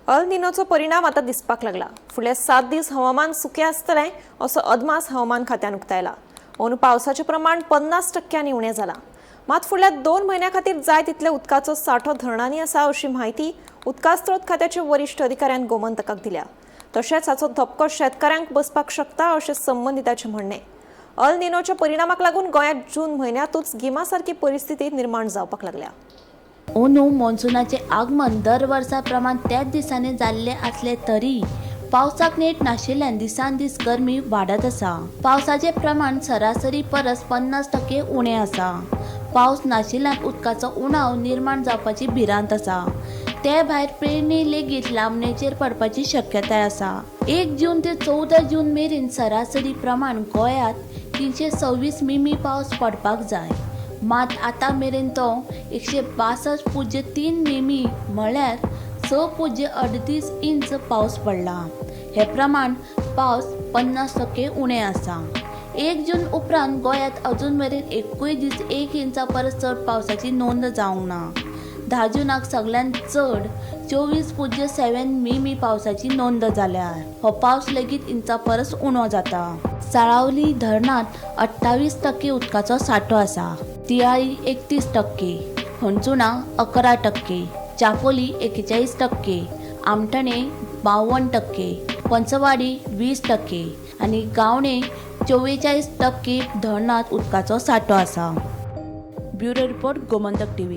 अल निनोचो परिणाम आतां दिसपाक लागला. फुडले 7 दीस हवामान सुकें आसतलें असो अदमास हवामान खात्यान उक्तायला. अंदू पावसाचें प्रमाण 50% उणें जालां. मात फुडल्या 2 म्हयन्यां खातीर जाय तितले उदकाचो सांठो धरणांनी आसा अशी म्हायती उदका स्रोत खात्याचे वरिश्ठ अधिकाऱ्यान गोमंतकाक दिल्या. तशेंच हाचो धपको शेतकारांक बसपाक शकता अशें संबंदिताचें म्हणणें. अल निनोच्या परिणामाक लागून गोंयांत जून म्हयन्यांतूच गिमा सारकी परिस्थिती निर्माण जावपाक लागल्या. अंदू मॉन्सुनाचें आगमन दर वर्सा प्रमाण त्याच दिसांनी जाल्लें आसलें तरी पावसाक नेट नाशिल्ल्यान दिसान दीस गरमी वाडत आसा. पावसाचें प्रमाण सरासरी परस 50% उणें आसा. पावस नाशिल्ल्यान उदकाचो उणाव निर्माण जावपाची भिरांत आसा. ते भायर पेरणी लेगीत लांबणेचेर पडपाची शक्यताय आसा. 1 जून ते 14 जून मेरेन सरासरी प्रमाण गोंयांत 326 मिमी पावस पडपाक जाय. मात आतां मेरेन तो 162.3 मिमी म्हळ्यार 6.38 इंच पावस पडला. हे प्रमाण पावस 50% उणें आसा. 1 जून उपरांत गोंयांत अजून मेरेन एकूय दीस 1 इंचा परस चड पावसाची नोंद जावंक ना. 10 जुनाक सगळ्यांत चड 24.7 मिमी पावसाची नोंद जाल्या. हो पावस लेगीत इंचा परस उणो जाता. साळावली धरणांत 28% उदकाचो सांठो आसा. तियाळी 31%, हणजुणा 11%, चापोली 41%, आमठणे 52%, पंचवाडी 20% आनी गावणे 44% धरणांत उदकाचो सांठो आसा. Bureau report, Gomantak TV.